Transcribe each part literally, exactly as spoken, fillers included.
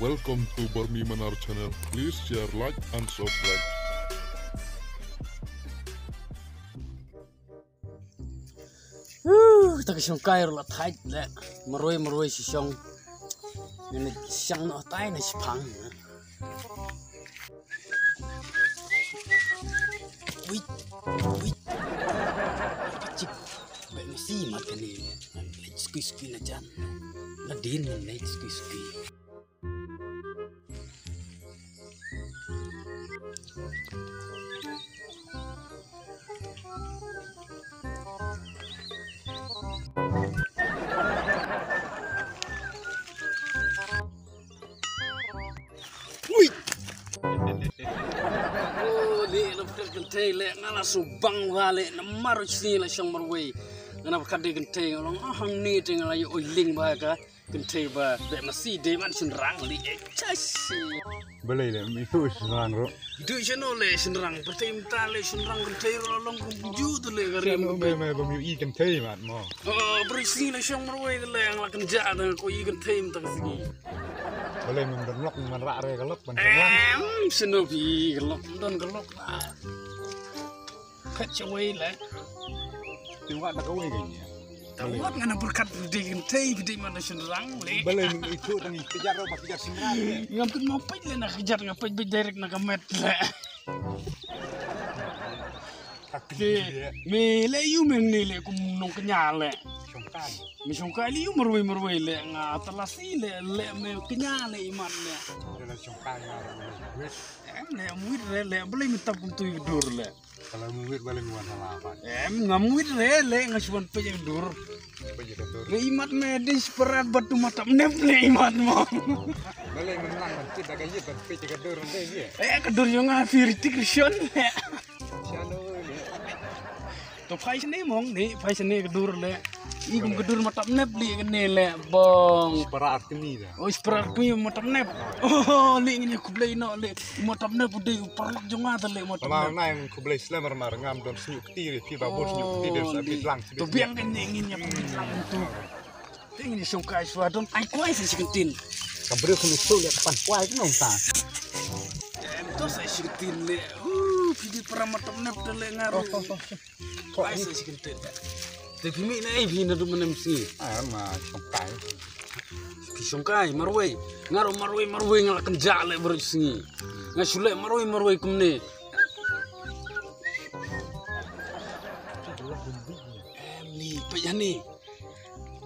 Welcome to Burmi Manar channel. Please share, like and subscribe. Woo, ta ka shongkai ruh la thait le. Marwei marwei shi shong. Ngi ne shang noh tai na shipang. Ui, ui. Chik. Beh masi mat kane. Leit skui skui na jan. Na din leit skui skui. Ui. Oh, leh na pyrkhat kynthei leh nga la shu bang ba leh namar u sni la shong marwei. Nga na pyrkhat dei kynthei nga long ah hangne te nga la ïoh oi ling ba ka kynthei ba beh masi dei man shynrang leh eh chasi. Balei leh mi tu shynrang ruh. Dei shano leh shynrang pyrthei mynta leh shynrang kynthei ruh la long kum ju tu leh ka rim. Shano me me ba mi i kynthei mat mo. Oh, bri sni la shong marwei leh nga la kynjah da ko i kynthei mynta ka sngi. Balei mem don lok man rah re ka lok ban shong lang. Em, shano phi ka lok, don ka lok. Khat shawei le. Ti wat da kawei ka nia. Ta wat ngan pyrkhat phi dei kynthei phi dei man da shynrang le. Balei mem itu tang i kejar ro ba kejar shynrang le. Ngam kut mau peit le na kejar nga peit beit direct na ka met le. Te me le yu meng ni le kum nongkñia le. Shongkai. Me shongkai le yu marwei marwei le nga talasi le le me kñia le imat le. Em le em wit re le balei me tap kum tu i dur le. Kalau mu wit balei mu wan hala ba. Em ngam wit re le nga shu wan peit i dur. Peit i dur. Le imat me desperate bad tu ma tap nep le imat mo. Balei me lang ban peit da ka yit ban peit ka dur de ye. Eh ka dur jong nga phi Hrithik Roshan le. To phai shane mong ni, phai shane ka dur le. I kum ka dur ma tap nep li kane le bong. Para arkni da. Oh, para arkni ma tap nep. Oh, li ngin khublei no le. Ma tap nep u dei u paralok jong nga da le ma tap nep. Ma nai khublei slem mar ngam don sñiuh kti re phi ba bun sñiuh kti de sa bit lang. To biang kan ne ngin ïa phi lang tu. Te ngin shongkai shuwa don ai kwai sa shi kyntien. Ka briew kum ito ïa ka pan kwai ka nong ta. Em to sa shi kyntien le. Uh, phi di para ma tap nep da le nga ru. Kwai sa shi kyntien. Te phi mih na ei phi naduh mynne sngi. Ah ma shongkai. Phi shongkai marwei. Nga ruh marwei marwei nga la kynjah le baroh sngi. Nga shu leh marwei marwei kumne. Em ni peit hani.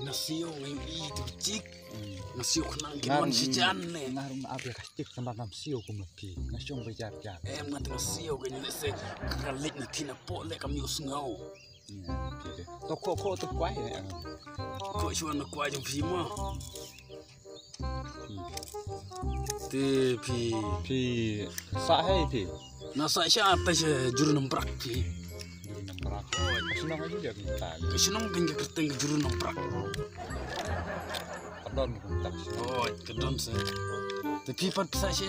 Nga siew nga ïohi tu chik. Nga siew khnang kin wan shi jan ne. Nga ruh nga ap ïa ka chik tang ba ngam siew kum phi. Nga shong ba jar jar. Em nga te nga siew ka ne se ka leit na thina poh le kam ïoh sngew. To ko ko to kwai ne. Ko shuwa na kwai jong phi mo. Te phi. Phi sa hai phi. Na sa sha ta sha juru nambrak phi. Juru nambrak. Ka shnong aja ja phi ta. Ka shnong kan ka kyrteng ka juru nambrak. Ka don ka tak. Oh, ka don sa. Te phi pat sa sha.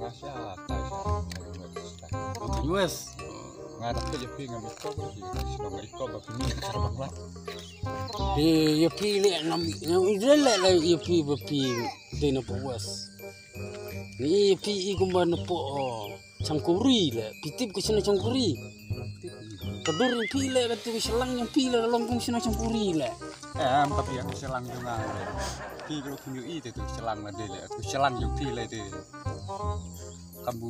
Nga sha ta sha. Thaiñ West. Nga da phi ja phi ngam iko ba phi shnong iko ba phi ni kar bang la. Ïa phi le ngam ngam ide le ïa phi ba phi dei na poh West. Ni ïa phi i kumba na poh Changkuri le. Phi tip ka shano Changkuri. Ka dur phi le ka tu shlang yang phi le long kum shano Changkuri le. Em ka phi ka shlang jong nga. Phi ka lo khim ïohi te tu shlang na de le. Tu shlang jong phi le te. Kam bu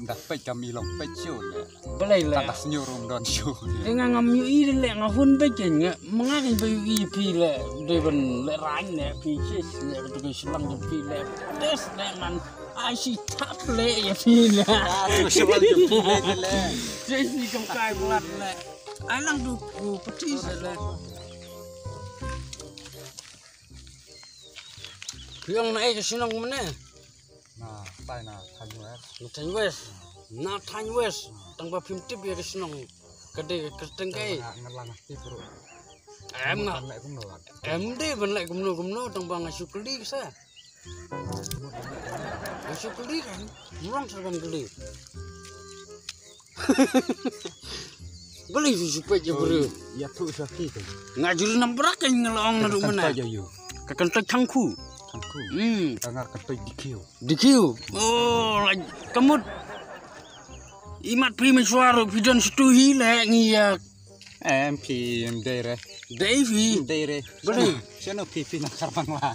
nda peit kam i long peit shu le. Balei le. Tang ka sngur um don shu. Te nga ngam ïohi de le nga hun beit ke nga ma nga kan ba ïohi phi le de ban le rang ne phi sis le ka tu shlang jong phi le. Des le man ai shi thap le ïa phi le. Ah tu shlang jong phi le de le. Sis ni kam kai blat le. Ai lang du ku pati se le. Phi ong na ei ka shnong mane. Na tai na Thaiñ West. Na Thaiñ West. Na Thaiñ West. Tang ba phim tip ïa ka shnong. Ka dei ka kyrteng kaei. Nga lang tip ruh. Em nga. Em dei ban leh kumno kumno tang ba nga shu kylli sa. Nga shu kylli kan. Mrong sa ban kylli. Balei shu shu peit ïa briew. Ïa tu sa ki tu. Nga jur nambrak kan nga la ong naduh mynne. Ka kyntait thangkhu. Ku. Hmm. Ka ngar ka toi dikhiu. Dikhiu. Oh, la kamut. Imat phi mishwar phi don situ hi le ngi ya. Em phi em dei re. Dei phi. Dei re. Beri. Shano phi phi na kar Bangla.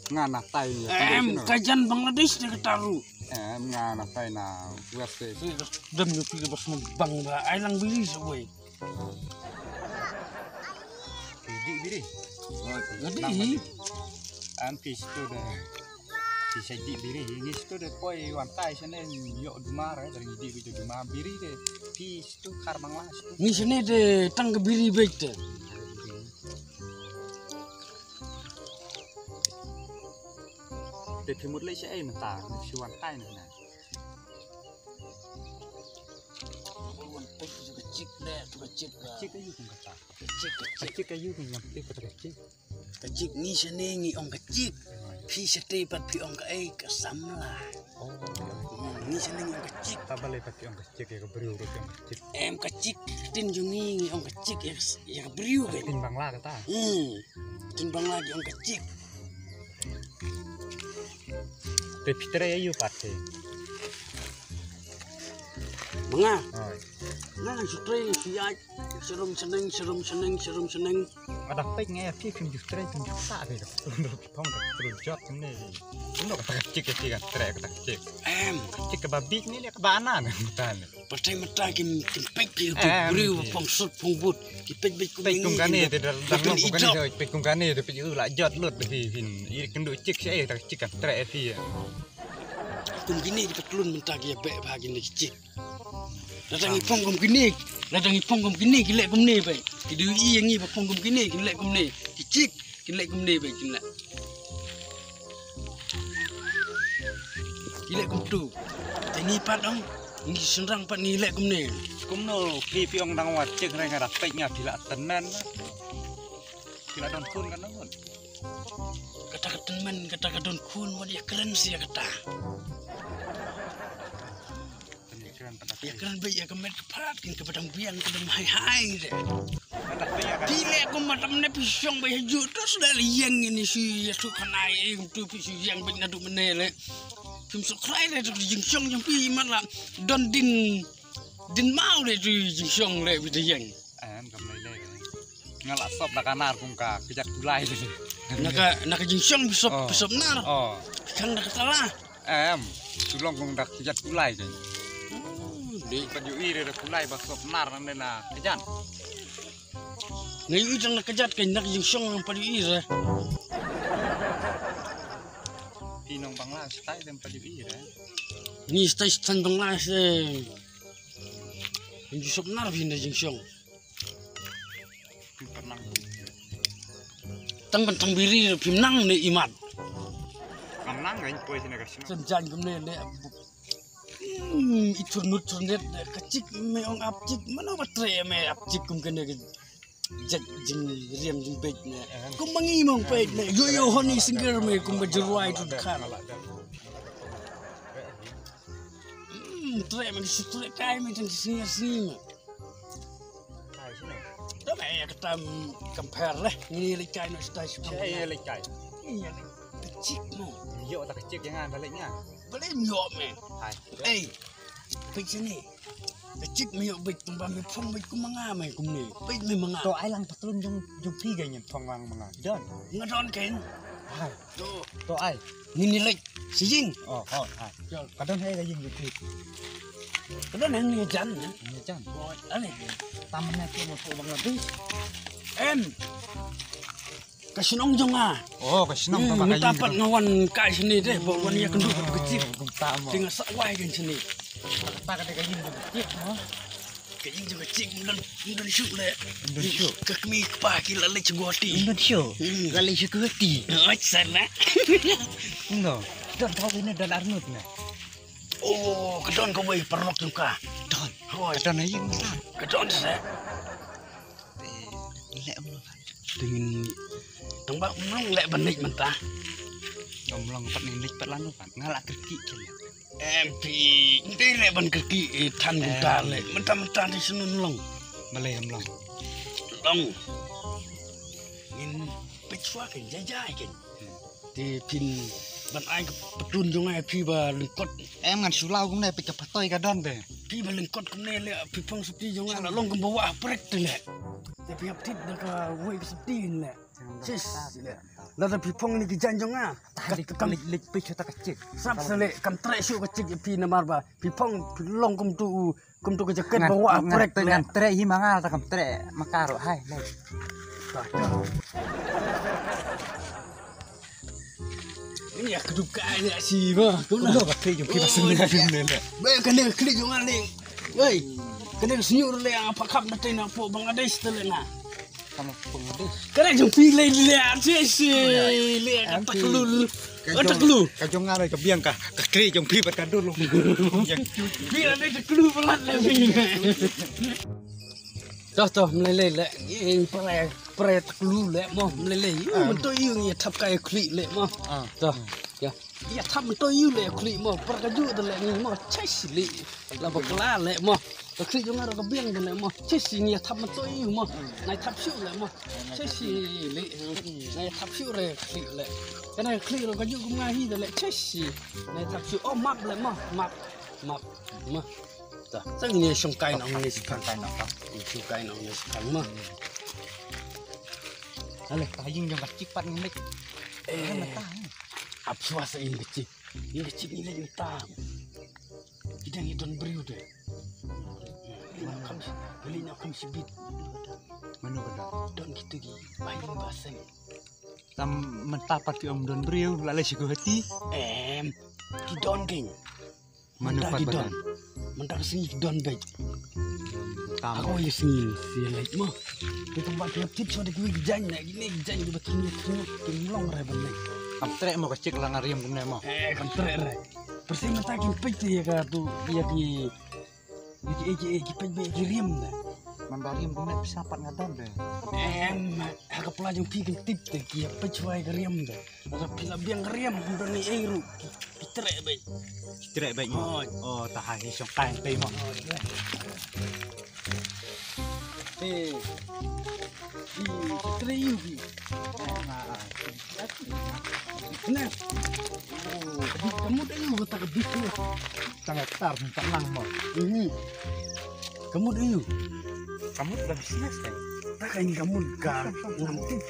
Nga na tai ya. Em ka jan Bangladesh de kataru. Em nga na tai na west. Dem yu phi bas Bangla. Ai lang biri sawai. Phi dih biri. Nga dih. Am phi situ de. Phi sa dih biri. Ngi situ de poi wan tai sene yok duma re dari dih biri duma biri de. Phi situ kar Bangla situ. Ngi sene de tang ke biri bek de. De phi mut le sa ai mata si wan tai na. Ka chik ne, ka chik. Ka chik ayu kum kata. Ka chik, ka chik. Ka chik ayu kum nyam te kata ka chik. Ka chik ngi sene ngi ong ka chik. Phi sete pat phi ong ka ei ka samla. Oh. Hmm, ngi sene ngi ong ka chik. Ta balei pat phi ong ka chik ya ka briew ruh phi ong ka chik. Em ka chik tin jong ngi ngi ong ka chik ya ka s-, ya ka briew ka. Tin Bangla kata. Hmm. Tin Bangla ki ong ka chik. Te phi trei ayu pat te. Manga. Hoi. Nga ngan shu trei shu ïaid. Serum seneng, serum seneng, serum seneng. Ada pek ngai phi phim ju trei phim ju sa te. Phim ju phom da tru jot ne. Kumno kata ka chik ka chik ka trei kata ka chik. Em. Chik ka ba bik ni le ka ba ana ne. Mynta ne. Patai mynta kim, kim pek ki tu briew phong sut phong but. Ki pek bek kum kane te dang long kum kane te pek kum kane te pek u la jot lut hi hin. I kyndu chik sha ei ta chik kan treh phi. Kum kine ki patlun mynta ki ya beh bha kine ki chik. Lada ngi phong kum kine, lada ngi phong kum kine ki leh kumne beh. Ki dei i ngi ba phong kum kine ki leh kumne. Ki chik. Kin leh kumne beh kin leh. Ki leh kumtu. Te ngi pat ong ngi shynrang pat ngi leh kumne. Kumno phi phi ong dang wat chik re nga da peit nga phi la tynmen. Phi la don khun kan ngut. Kata ka tynmen kata ka don khun wat ïa kren sia kata. Ïa kren beit ïa ka met ka phad kin ka ba dang biang ka dang hai hai de. Phi leh kum ma tam ne phi shong beit ha ju to shu leh ïeng ïa ni shu ïa shu khanai ïa tu phi shu ïeng beit naduh mynne leh. Phim shu khrai leh tu jingshong jong phi mat la don din din mau leh tu jingshong leh phi da ïeng. Em kam lei lei. Nga la sop da ka nar kum ka kjat kulai. Na ka na ka jingshong phi sop phi sop nar. Oh. Phi khang da ka tala. Em, tu long kum da kjat kulai kan. Dei pat ïohi re da kulai ba sop nar nang na kjat. Nga ïohi tang na kjat kan na ka jingshong nang pat ïohi re. Phi nong Bangla style dem pat ïohi re. Ni style style Bangla se. Ngi sop nar phi na jingshong. Tang ban tang biri phim nang ne imat. Kam nang kan poi sini ka sini. Sen jan kumne ne. Hmm, i thurnut thurnet ne ka chik me ong ap chik mano ba tre me ap chik kum kane ka jat jing riam jing beit ne. Kum mangi mong peit ne. Yo yo honi singer me kum ba jirwai tu khan. Hmm, tre me si tre kai me tang singer singer. Ai, sino? Tama ya kata compare leh. Ini leh kai no stai shu. Siapa yang leh kai? Iya leh. Kecil no. Yo tak kecil jangan balik nya. Balik yo me. Hai. Eh. Pik sini. Kecil me yo bik tumbang me phong bik kumanga me kumne. Bik me manga. To ai lang patlun jong jong phi ga nyen phong lang manga. Don. Ngadon ken. Hai. To. To ai. Ngin ïa leit sha ïing. Oh, oh, hai. Ka don hai ka ïing ïa phi. Ka don hangni jan ne. Hangni jan. Oh, ale. Tam ne ki mo pu Bangladesh. Em. Ka shnong jong nga. Oh, ka shnong. Hmm, tama ka mynta ïing pat nga wan kai shane de, ba wan ïa kynduh ka chip. Kumta mo. Te nga sa wai kan shane. Kata ka dei ka ïing jong ka chip mo. Ka ïing jong ka chik ym don, ym don shuh leh. Ym don shuh. Ka kmie kpa ki la leit sha Guwahati. Ym don shuh. Hmm. La leit sha Guwahati. Oi, sana. Ym don. Don thaw ne don arngut ne. Oh, ka don kawei paralok jong ka. Don. Hoi. Ka don ha ïing ka. Ka don se. Eh, leh ym don. Dingin tang ba ym long leh ban leit mynta. Ym long pat ne leit pat lano pat. Nga la kyrkieh ki leh. Em phi, nte leh ban kyrkieh, eh, than kumta leh. Mynta mynta te shnong long. Balei ym long? Long. Ngin peit shuwa kan jai jai kan. Hmm. Te phin ban ai ka patun jong nga ïa phi ba lyngkot. Em, ngan shu law kumne, phi ka patoi ka don de. Phi ba lyngkot kumne leh, phi phong sopti jong nga la long kumba wah prek te leh. Te phi hap thied da kawei ka sopti leh. Sis leh. Lada phi phong ïa kine ki jaiñ jong nga. Ka lik, ka lik, lik phi shu ta ka chik. Sap sa leh, kam treh shuh ka chik ïa phi namar ba phi phong phi long kum tu u Kum tu ka jaket ba wah prek leh. Ngan treh hi ma nga, ta kam treh ma ka ruh, hai leh. Ini ïa ka dup ka ai leh shi ba. Kumno ka klik jong phi ba sngewbha leh. Ba kane ka klik jong nga leh. Wei. Kane ka sngewbha leh, nga pha khap na te na po Bangladesh te leh nga. Kane jong phi leh, leh, leh, leh, ka taklu. Ka jong, ka jong nga leh ka biang ka, ka klik jong phi bad ka dur long. Phi leh taklu palat leh phi. Toh, toh, mlei lei leh. Ing prai, prai taklu leh mo, mlei lei. Yu, mynta yu ngi thap kai klik leh mo. Toh, ya. Ïa thap mynta ïu leh khlieh mo, par ka juh da leh ngi mo, chai shi leh. La bakla leh mo. Ka khlieh jong nga ruh ka biang da leh mo. Chai shi ngi ïa thap mynta ïu mo. Nai thap shuh leh mo. Chai shi leh. Nai thap shuh re khlieh leh. Ka nai khlieh ruh ka juh kum nga hi da leh chai shi. Nai thap shuh. Oh, map leh mo. Map. Map. Mo. Ta. Sa ngi shong kai nong ngi shong kai nong. Ngi shong kai nong ngi shong mo. Ale, ta ying jong ka chik pat ngi leh. Eh. Ap shuwa sa ïing ka chik. Ïing ka chik ngi leh mynta. Ki dang ïa don briew de. Ngi leh na kham shi, ngi leh na kham shi bit. Mano ka don? Don kitu ki bai ling ba sem. Tam mynta pat ki ong don briew, la leh shi ko hati. Em, ki don ding. Mano pat ki don? Mynta ka sngi ki don beit. Tam. Ako ïa sngi si leh mo. Ki tam ba ki hap tit shuwa da ki wi ki jaiñ na, ki ne ki jaiñ ki ba thung ïa thung ki long re ban leh. Kam treh mo ka chik la nga riam kumne mo. Eh, kam treh re. Pyrshah mynta ki peit ïa ka tu, ïa ki, ïa ki, ïa ki, ïa ki peit ba ïa ki riam na. Man ba riam kumne pisa pat nga don re. Em, ha ka pla jong phi kin tip te ki peit shuwa ïa ka riam de. Lada phi la biang ka riam, kum don ei ruh. Ki, ki treh beit. Ki treh beit. Oh. Oh, ta ha hi shong kai pei mo. Oh, iya. Te. Ki, ki treh ïu ki. Nah. Oh, ka mut ïu kata ka business. Tang hektar, tang lang mo. Mhm. Ka mut ïu. Ka mut da business kan. Ta ka ïing ka mut ka ngam tip.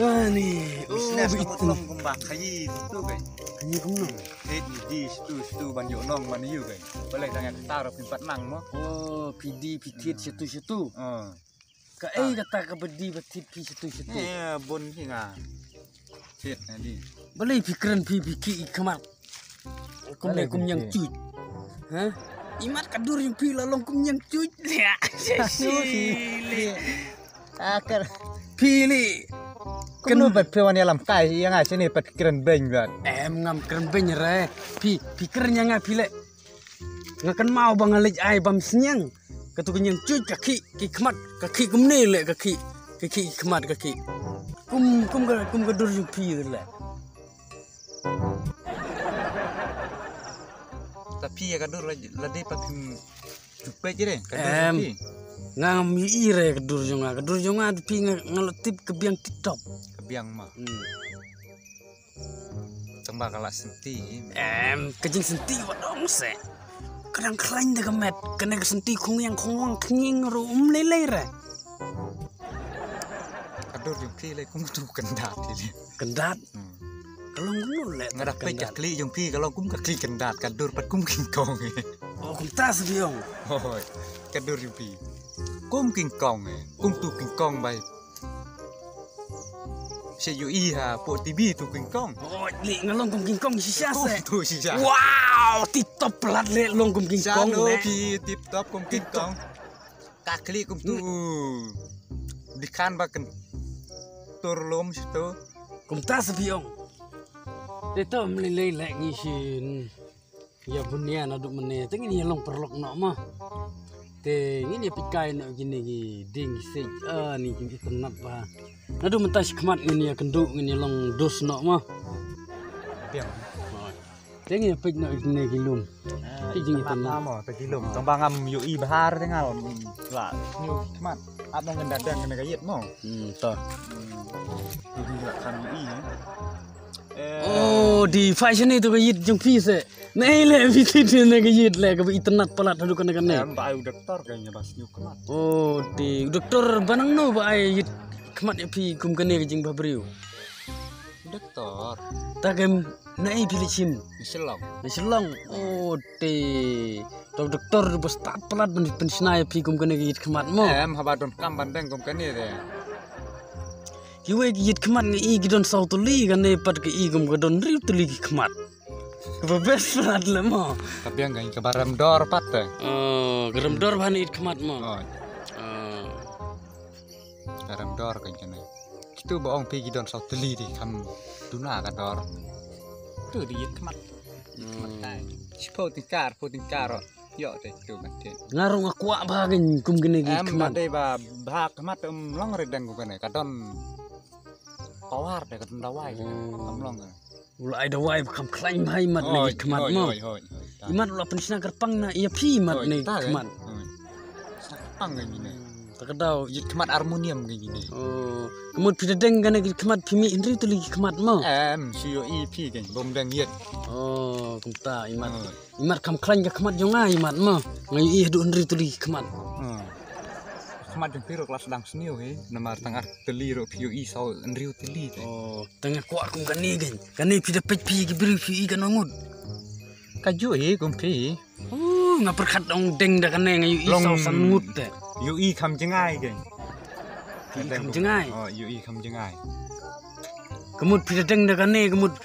Ani, business ka mut long kumba khaïi tu kai. Khaïi kumno? Thied ni di situ situ ban ïoh nong ban ïoh kai. Balei tang ïa ka tar phi pat nang mo. Oh, phi di phi thied situ situ. Ka ei kata ka ba di ba thied phi situ situ. Eh, bun phi nga. Thied na di. Balei phi kren phi phi ki khmat. Kumne kum ñiang chuit. Ha? Imat ka dur jong phi la long kum ñiang chuit. Akar. Phi leh. Kumno pat phi wan ïalam kai ïa nga shane pat kren beiñ bad. Em ngam kren beiñ re. Phi, phi kren ïa nga phi leh. Nga kynmaw ba nga leit ai bam sniang. Katu ka ñiang chuit ka khih ki khmat ka khih kumne leh ka khih. Ka khih ki khmat ka khih. Kum, kum ka, kum ka dur jong phi leh. Ta phi ïa ka dur la, la dei pat phim ju peit re ka dur jong phi. Nga ngam ïohi re ka dur jong nga, ka dur jong nga phi nga, nga la tip ka biang tip top. Ka biang ma. Hmm. Tang ba ka la senti. Em, ka jingsenti wat ong se. Ka dang khlaiñ da ka met, kane ka senti khong yang khong wang khñiang ruh um lei lei re. Ka dur jong phi lei kum tu kyndat hi lei. Kyndat? Hmm. Ka long kumno leh nga da peit ka khlieh jong phi ka long kum ka khlieh kyndat ka dur pat kum King Kong. Oh, kumta sa biong. Hoi, ka dur jong phi. Kum King Kong eh. Kum tu King Kong bai. Sa ïohi ha po T V tu King Kong. Oh, leh nga long kum King Kong shisha se. Tu shisha. Wow, tip top palat leh long kum King Kong leh. Phi tip top kum King Kong. Ka khlieh kum tu. Dikhan ba kan tur lum situ. Kumta sa biong. Te to mlei lei leh ngi shin. Ïa bun ïa naduh mynne te ngin ïa long paralok noh ma. Te ngin ïa peit kai noh kine ki dieng ki siej, ah, ni ki itynnad ba. Naduh mynta shi khmat ngin ïa kynduh ngin ïa long dus noh ma. Biang. Te ngin ïa peit noh kine ki lum. Ki jing itynnad mo te ki lum. Tang ba ngam ïohi bha te ngal. La sniew khmat. Ap mo ngan da dang kane ka ïit mo. Hmm, to. Hmm. Phi la kham ïohi, eh. Eh. Oh, dei phi shane to ka ïit jong phi se. Nai le phi ti ti ne ka ïit le kaba itynnat palat haduh kane kane. Em, ba ai u doktor ka ïa ba sngew khmat. Oh, dei u doktor ba nangno ba ai ïit khmat ïa phi kum kane ka jingbhabriew. Doktor. Ta kem na ei phi leit shim? Na Shillong. Na Shillong. Oh, te. To doktor ba stad palat ban pynshna ïa phi kum kane ka ïit khmat mo. Em, haba donkam ban deng kum kane de. Kiwei ki ïit khmat nga i ki don saw tylli, kane pat ka i kum ka don hynriew tylli ki khmat. Kaba best palat le mo. Ka biang ka, kaba rem dor pat te. Oh, ka rem dor ba ne ïit khmat mo. Oh. Oh. Ka rem dor ka kane. Kitu ba ong phi ki don saw tylli de kham duna ka dor. Tu de ïit khmat. Hmm. Khmat tai. Shiphew tyngka, arphew tyngka ruh. Ïoh te tu ban te. Nga ruh nga kwah ba ngan kum kane ki ïit khmat. Em, ba dei ba bha khmat, em, long re dang kum kane. Ka don power de, ka don dawai. Hmm. Kam long. U la ai dawai ba kham khlaiñ bha imat na ïit khmat mo. Hoi, hoi, hoi. Imat u la pynshna kyrpang na ïa phi imat na ïit khmat. Hoi. Shna kyrpang ka ïit ne. Hmm, ta ka daw. Ïit khmat harmonium ka ïit ne. Oh, ka mut phi da deng kane ka ïit khmat phi mih hynriew tylli ki khmat mo. Em, shu ïohi phi ka bym deng ïit. Oh, kumta imat. Hoi. Imat kham khlaiñ ka khmat jong nga imat mo. Nga ïohi haduh hynriew tylli ki khmat. Hmm. Khmat jong phi ruh ka la sdang sniew hi. Namar tang ar tylli ruh phi ïohi saw hynriew tylli te. Oh, tang nga kwah kum kane kein. Kane phi da peit phi ki briew phi ïohi kano ngut. Ka juh hi kum phi. Uh, nga pyrkhat ong deng da kane nga ïohi saw san ngut te. Ïohi kham jngai kein. Ïohi kham jngai. Oh, ïohi kham jngai. Ka mut phi da deng da kane ka mut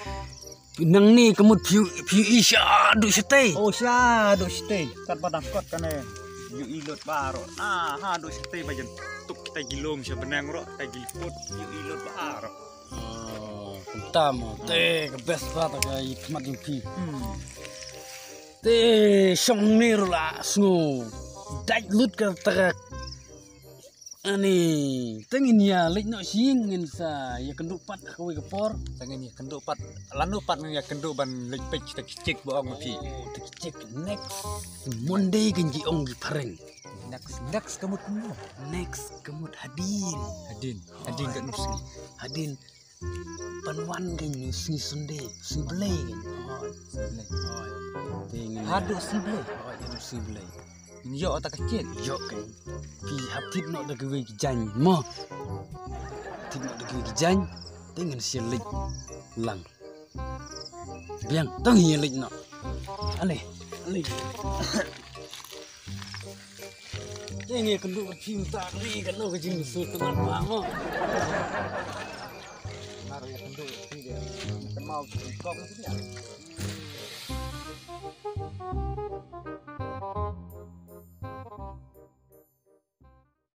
Nangne ka mut phi, phi ïohi shaduh shatei. Oh, shaduh shatei. Katba dang kot kane. Ïohi lut baroh. Na, haduh shatei ba jan tuk kita ki lum sha bneng ruh, kita ki liput. Ïohi lut baroh. Oh, kumta mo. Te ka best ba ta ka ïit khmat jong phi. Hmm. Te shong ne ruh la sngew dait lut ka ta ka Ani, te ngin ïa leit noh sha ïing, ngin sa ïakynduh pat ha kawei ka por. Te ngin ïakynduh pat, lano pat ngin ïakynduh ban leit peit kita ki chik ba ong ma phi. Oh, kita ki chik next Monday kan ki ong ki phareng. Next, next ka mut kumno? Next ka mut hadien. Hadien, hadien katno sngi? Hadien Ban wan kein sngi Sunday, sngi Blei kein. Hooid. Sngi Blei. Hooid. Te ngin haduh sngi Blei. Hooid, haduh sngi Blei. Ngin ïoh ta ka chik. Ïoh kein. Phi hap thied noh da kiwei ki jaiñ mo. Thied noh da kiwei ki jaiñ. Te ngin sa leit lang. Biang, to ngin ïa leit noh. Ale, ale. Te ngi kynduh bad phi mynta ri kano ka jingsngewtynnat bha mo. Mar ïa kynduh bad phi de. Kynmaw ki kong ki de.